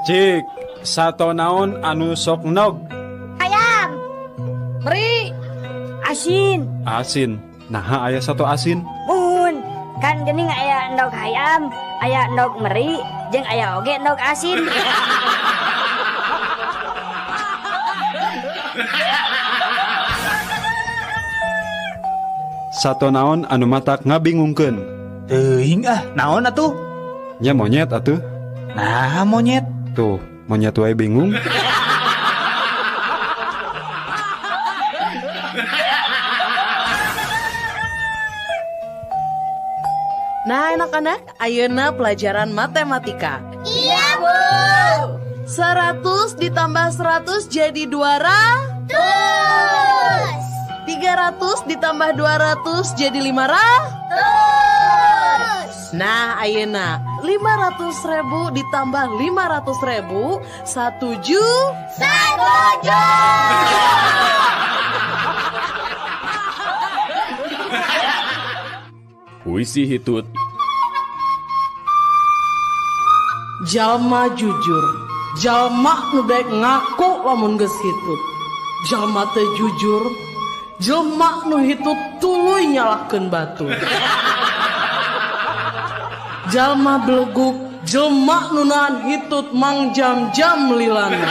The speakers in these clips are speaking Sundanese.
Cik, sato naon anu sok nog? Ayam. Meri. Asin. Asin. Nah, aya sato asin. Mun, kan geuning aya endog hayam, aya endog meri, jeung aya oge endog asin. Sato naon anu matak ngabingungkeun? Teuing ah, naon atuh? Nya monyet atuh. Nah, monyet. Tuh, monyet wae bingung. Nah, anak-anak, ayeuna pelajaran matematika. Iya, Bu. 100 ditambah 100 jadi 200. 300 ditambah 200 jadi 500. Nah, ayeuna 500.000 ditambah 500.000 1 juta. 1 juta. Puisi hitut. Jalma jujur, jalma nu daek ngaku lamun geus hitut. Jalma teu jujur, jelma nu hitut tuluy nyalahkeun batur. Jalma beleguk, jelma nu nahan hitut mangjam-jam lilana.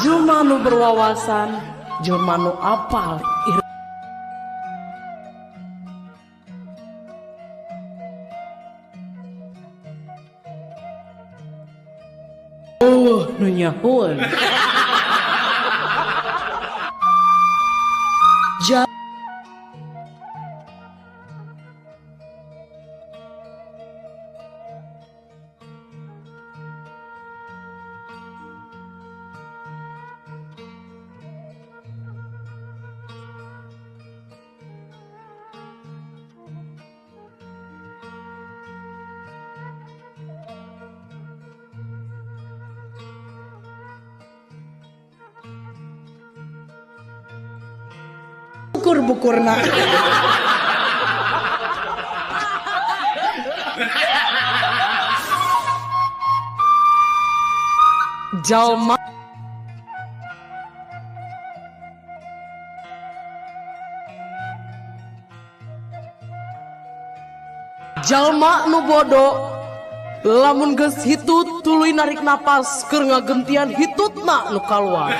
Jelma nu berwawasan, jelma nu apal nu nyahoan. Bukur-bukurna. Jalma jalma nu bodo lamun geus hitut tuluy narik napas keur ngagentian hitutna nu kaluar.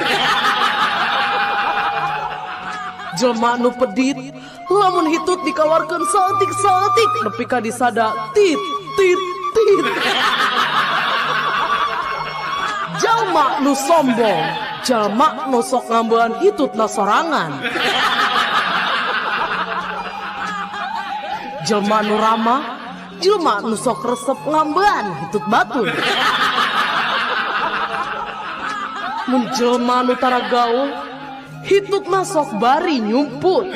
Jelma nu pedit lamun hitut dikaluarkeun saeutik-saeutik nepi ka disada tit tit tit. Jalma nu sombong, jalma nu sok ngambean hitutna sorangan. Jelma nu ramah, jelma nu sok resep ngambean hitut batur. Mun jelma nu tara gaul, hitutna sok bari nyumput.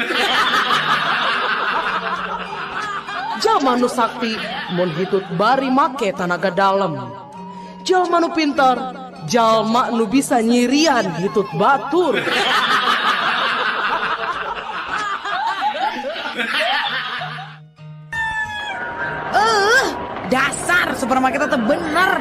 Jalma nu sakti mun hitut bari make tanaga dalem. Jalma nu pintar, jalma nu bisa nyirian hitut batur. Dasar supermarket itu bener.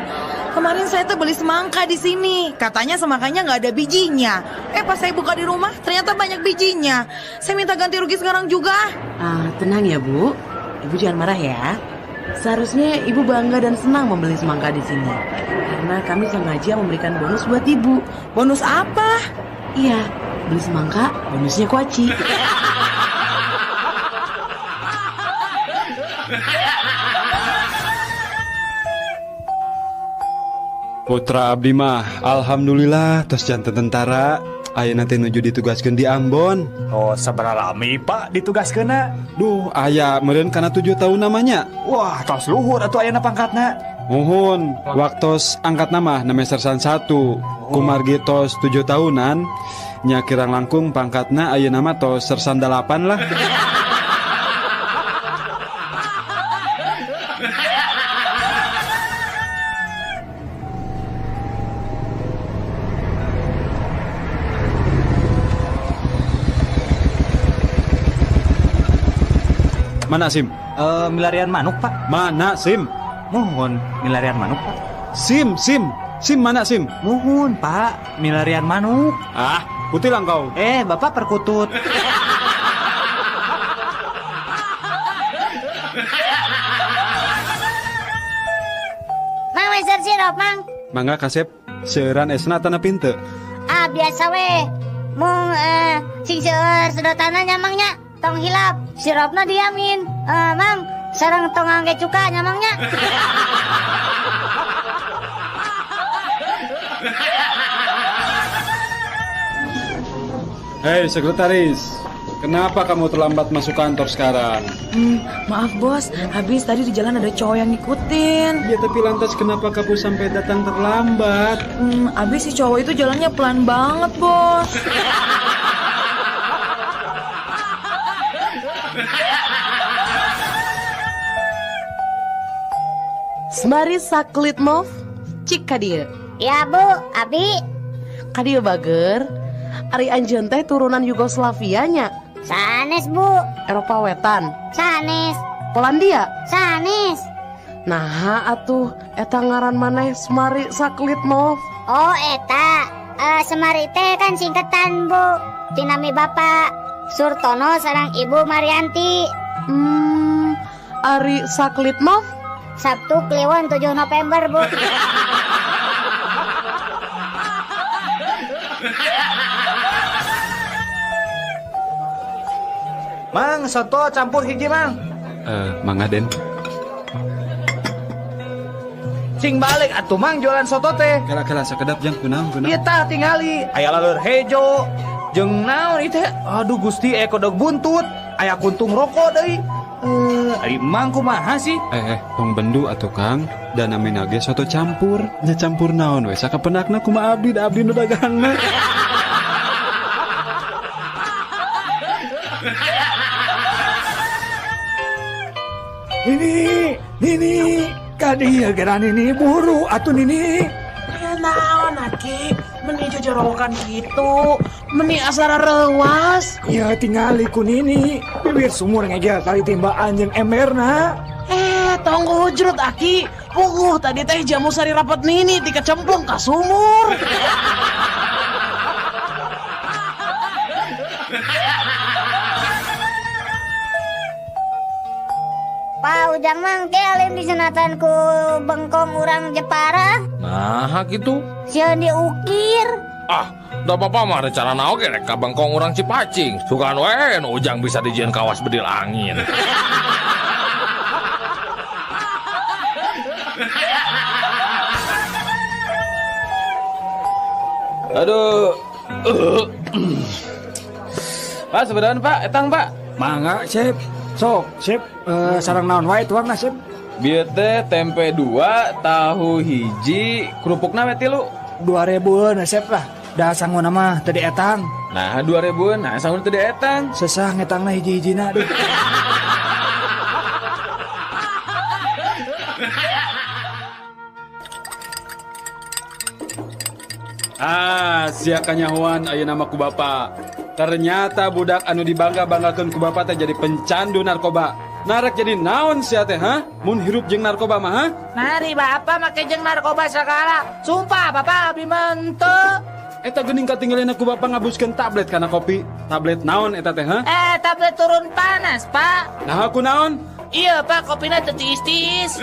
Kemarin saya tuh beli semangka di sini. Katanya semangkanya nggak ada bijinya. Pas saya buka di rumah ternyata banyak bijinya. Saya minta ganti rugi sekarang juga. Tenang ya, Bu. Ibu jangan marah ya. Seharusnya ibu bangga dan senang membeli semangka di sini. Karena kami sengaja memberikan bonus buat ibu. Bonus apa? Iya, beli semangka, bonusnya kuaci. Putra abdi mah alhamdulillah tos janten tentara. Ayeuna teh nuju ditugaskeun di Ambon. Oh, sabaraha lami Pak ditugaskeunna? Duh, aya meureun kana 7 tahun namanya. Wah, tos luhur atuh ayeuna pangkatna. Muhun, waktos angkat nama name sersan 1. Kumargi tos 7 tahunan, nya kirang langkung pangkatna ayeuna mah tos sersan 8 lah. Mana SIM? Milarian manuk, Pak. Mana SIM? Mohon, milarian manuk, Pak. SIM, SIM. SIM mana SIM? Muhun, Pak. Milarian manuk. Ah, putih lah kau. Bapak perkutut. Mang meser sirup, Mang. Mangga kasep, seueuran esna tanah pinte. Ah, biasa we. Mung sing seueur sedotanna nya Mang nya. Tong hilap, sirupna diamin. Mang, sareng tong ngangge cuka nya Mang nya. Hei sekretaris, kenapa kamu terlambat masuk kantor sekarang? Maaf bos, habis tadi di jalan ada cowok yang ngikutin. Ya tapi lantas kenapa kamu sampai datang terlambat? Habis si cowok itu jalannya pelan banget bos. Semari Saklitmov, cik kadieu. Ya bu, abi. Kadieu bager. Ari anjeun teh turunan Yugoslavia nya. Sanes bu. Eropa Wetan. Sanes. Polandia. Sanes. Nah atuh eta ngaran maneh Semari Saklitmov. Oh eta, Semari teh kan singkatan bu. Tinami bapak Surtono sareng ibu Marianti. Ari Saklitmov? Sabtu Kliwon 7 November bu. Mang, soto campur hiji, Mang. Mangga Den. Cing balik atuh Mang jualan soto teh. Kala-kala sakedap jang kunaon kunaon. Ieu tah tingali, aya laleur hejo. Jeung naon ieu teh? Aduh Gusti, aya kodok buntut, aya kuntung rokok deui. Ari Mang kumaha sih? Tong bendu atuh Kang. Da namina ge soto campur. Nya campur naon we sakapenakna kumaha abdi da abdi nu dagangna. Nini, Nini, kadieu geura Nini buru atuh Nini. Ya naon aki, meni jojorowokan kitu, meni asara reuas. Ya tingali ku Nini, bibir sumur ngegel tali timbaan jeung emberna. Tong hujrut aki, puguh tadi teh jamu sari rapat Nini dikecemplung ka sumur. Pak Ujang mang ke alim disunatan ku bengkong urang Jepara. Nah gitu. Sieun diukir. Ah, da bapak mah rencana oge rek ka bengkong urang Cipacing. Sugan we nu Ujang bisa dijieun kawas bedil angin. Aduh. Pak, sebenarnya Pak, etang Pak. Mangga, Sip. Sok, Sip, sarang naon wae tuangna, Sip. Bieu teh tempe 2, tahu hiji, kerupukna we 3. 2000-eun Sip lah. Da sanguna mah teu dietang. Nah, 2000-eun, nah sanguna teu dietang. Sesah ngetangna hiji-hijina aduh. Ah, sia kanyahoan ayeuna mah ku bapa. Ternyata budak anu dibangga-banggakeun ku bapa teh jadi pencandu narkoba. Narek jadi naon sia teh, ha? Mun hirup jeung narkoba mah, ha? Nari bapak make jeung narkoba segala. Sumpah bapak abdi mah henteu. Eta geuning katinggalina ku bapa ngabuskeun tablet kana kopi. Tablet naon eta teh, ha? Tablet turun panas, Pak. Nah, aku naon? Iya, Pak, kopina teu tiis-tiis.